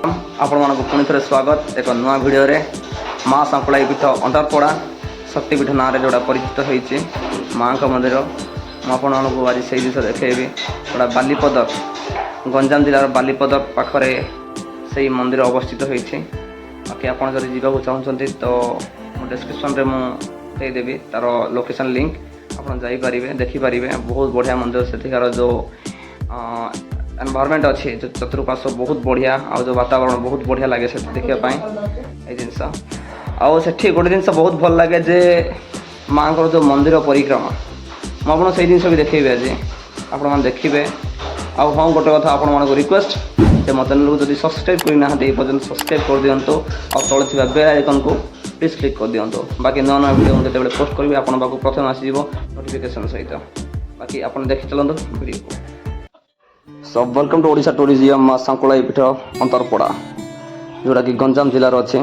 ଆପଣମାନଙ୍କୁ ପୁଣି ଥରେ ସ୍ୱାଗତ ଏକ ନୂଆ ଭିଡ଼ିଓରେ। ମା ଶଙ୍କୁଳାଇ ପୀଠ ଅନ୍ତରପଡ଼ା, ଶକ୍ତିପୀଠ ନାଁରେ ଯେଉଁଟା ପରିଚିତ ହେଇଛି ମାଆଙ୍କ ମନ୍ଦିର। ମୁଁ ଆପଣମାନଙ୍କୁ ଆଜି ସେଇ ଜିନିଷ ଦେଖେଇବି। ଯେଉଁଟା ବାଲିପଦର, ଗଞ୍ଜାମ ଜିଲ୍ଲାର ବାଲିପଦର ପାଖରେ ସେଇ ମନ୍ଦିର ଅବସ୍ଥିତ ହେଇଛି। ବାକି ଆପଣ ଯଦି ଯିବାକୁ ଚାହୁଁଛନ୍ତି ତ ମୁଁ ଡେସ୍କ୍ରିପସନ୍ରେ ମୁଁ ଦେଇଦେବି ତା'ର ଲୋକେସନ୍ ଲିଙ୍କ୍, ଆପଣ ଯାଇପାରିବେ, ଦେଖିପାରିବେ। ବହୁତ ବଢ଼ିଆ ମନ୍ଦିର। ସେଠିକାର ଯେଉଁ ଏନଭାରମେଣ୍ଟ ଅଛି, ଯେଉଁ ଚତୁଃପାର୍ଶ୍ୱ ବହୁତ ବଢ଼ିଆ ଆଉ ଯେଉଁ ବାତାବରଣ ବହୁତ ବଢ଼ିଆ ଲାଗେ ସେଠି ଦେଖିବା ପାଇଁ ଏଇ ଜିନିଷ। ଆଉ ସେଠି ଗୋଟେ ଜିନିଷ ବହୁତ ଭଲ ଲାଗେ ଯେ ମାଆଙ୍କର ଯେଉଁ ମନ୍ଦିର ପରିକ୍ରମା, ମୁଁ ଆପଣଙ୍କୁ ସେଇ ଜିନିଷ ବି ଦେଖେଇବି ଆଜି, ଆପଣମାନେ ଦେଖିବେ। ଆଉ ହଁ, ଗୋଟେ କଥା ଆପଣମାନଙ୍କୁ ରିକ୍ୱେଷ୍ଟ ଯେ ମୋ ଚ୍ୟାନେଲକୁ ଯଦି ସବସ୍କ୍ରାଇବ୍ କରିନାହାନ୍ତି ଏ ପର୍ଯ୍ୟନ୍ତ, ସବସ୍କ୍ରାଇବ୍ କରିଦିଅନ୍ତୁ ଆଉ ତଳେ ଥିବା ବେଲ୍ ଆଇକନ୍କୁ ପ୍ଲିଜ୍ କ୍ଲିକ୍ କରିଦିଅନ୍ତୁ। ବାକି ନୂଆ ନୂଆ ଭିଡ଼ିଓ ମୁଁ ଯେତେବେଳେ ପୋଷ୍ଟ କରିବି, ଆପଣଙ୍କ ପାଖକୁ ପ୍ରଥମେ ଆସିଯିବ ନୋଟିଫିକେସନ୍ ସହିତ। ବାକି ଆପଣ ଦେଖି ଚାଲନ୍ତୁ ଭିଡ଼ିଓକୁ। So welcome to Odisha tourism. ମା ଶଙ୍କୁଳାଇ ପୀଠ ଅନ୍ତରପଡ଼ା, ଯେଉଁଟାକି ଗଞ୍ଜାମ ଜିଲ୍ଲାର ଅଛି।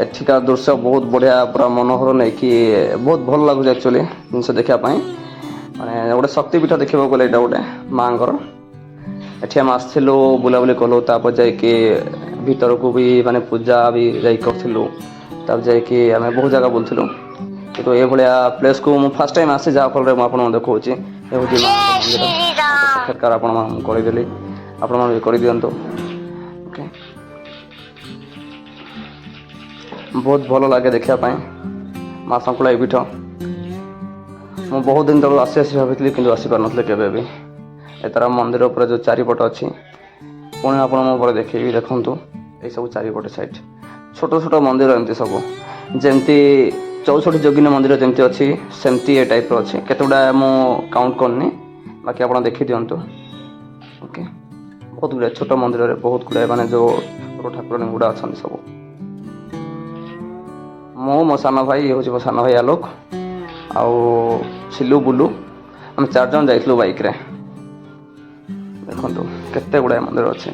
ଏଠିକାର ଦୃଶ୍ୟ ବହୁତ ବଢ଼ିଆ, ପୁରା ମନୋହର ନେଇକି ବହୁତ ଭଲ ଲାଗୁଛି ଆକ୍ଚୁଆଲି ଜିନିଷ ଦେଖିବା ପାଇଁ। ମାନେ ଗୋଟେ ଶକ୍ତିପୀଠ ଦେଖିବାକୁ ଗଲେ ଏଇଟା ଗୋଟେ ମାଆଙ୍କର। ଏଠି ଆମେ ଆସିଥିଲୁ, ବୁଲାବୁଲି କଲୁ, ତାପରେ ଯାଇକି ଭିତରକୁ ବି ମାନେ ପୂଜା ବି ଯାଇକି କରିଥିଲୁ। ତାପରେ ଯାଇକି ଆମେ ବହୁତ ଜାଗା ବୁଲୁଥିଲୁ। କିନ୍ତୁ ଏଇଭଳିଆ ପ୍ଲେସ୍କୁ ମୁଁ ଫାର୍ଷ୍ଟ ଟାଇମ୍ ଆସିଛି, ଯାହାଫଳରେ ମୁଁ ଆପଣଙ୍କୁ ଦେଖାଉଛି। ଏ ହେଉଛି ମାଆଙ୍କ ମନ୍ଦିର। ସାକ୍ଷାତକାର ଆପଣମାନଙ୍କୁ କରିଦେଲି, ଆପଣମାନେ ବି କରିଦିଅନ୍ତୁ। ଓକେ, ବହୁତ ଭଲ ଲାଗେ ଦେଖିବା ପାଇଁ ମା ଶଙ୍କୁଳାଇ ପୀଠ। ମୁଁ ବହୁତ ଦିନ ତଳୁ ଆସି ଆସି ଭାବିଥିଲି, କିନ୍ତୁ ଆସିପାରୁନଥିଲି କେବେ ବି। ଏ ତାର ମନ୍ଦିର ଉପରେ ଯେଉଁ ଚାରିପଟ ଅଛି, ପୁଣି ଆପଣ ମୋ ପରେ ଦେଖେଇବି। ଦେଖନ୍ତୁ, ଏଇସବୁ ଚାରିପଟ ସାଇଡ଼୍ ଛୋଟ ଛୋଟ ମନ୍ଦିର ଏମିତି ସବୁ, ଯେମିତି 64 ଯୋଗିନୀ ମନ୍ଦିର ଯେମିତି ଅଛି, ସେମିତି ଏ ଟାଇପ୍ର ଅଛି। କେତେ ଗୁଡ଼ା ମୁଁ କାଉଣ୍ଟ କରିନି, ବାକି ଆପଣ ଦେଖିଦିଅନ୍ତୁ। ଓକେ, ବହୁତ ଗୁଡ଼ାଏ ଛୋଟ ମନ୍ଦିରରେ ବହୁତ ଗୁଡ଼ାଏ ମାନେ ଯେଉଁ ଛୋଟ ଠାକୁରାଣୀ ଗୁଡ଼ା ଅଛନ୍ତି ସବୁ। ମୁଁ, ମୋ ସାନ ଭାଇ, ଇଏ ହେଉଛି ମୋ ସାନ ଭାଇ ଆଲୋକ, ଆଉ ସିଲୁ, ବୁଲୁ, ଆମେ ଚାରିଜଣ ଯାଇଥିଲୁ ବାଇକ୍ରେ। ଦେଖନ୍ତୁ, କେତେ ଗୁଡ଼ାଏ ମନ୍ଦିର ଅଛି,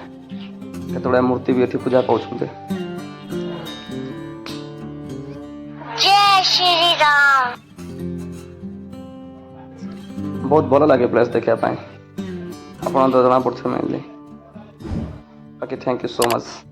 କେତେ ଗୁଡ଼ାଏ ମୂର୍ତ୍ତି ବି ଏଠି ପୂଜା ପାଉଛନ୍ତି। ଜୟ ଶ୍ରୀ ରାମ। ବହୁତ ଭଲ ଲାଗେ ପ୍ଲେସ୍ ଦେଖିବା ପାଇଁ, ଆପଣ ତ ଜଣା ପଡ଼ୁଥିବ ମେନଲି। ବାକି thank you so much.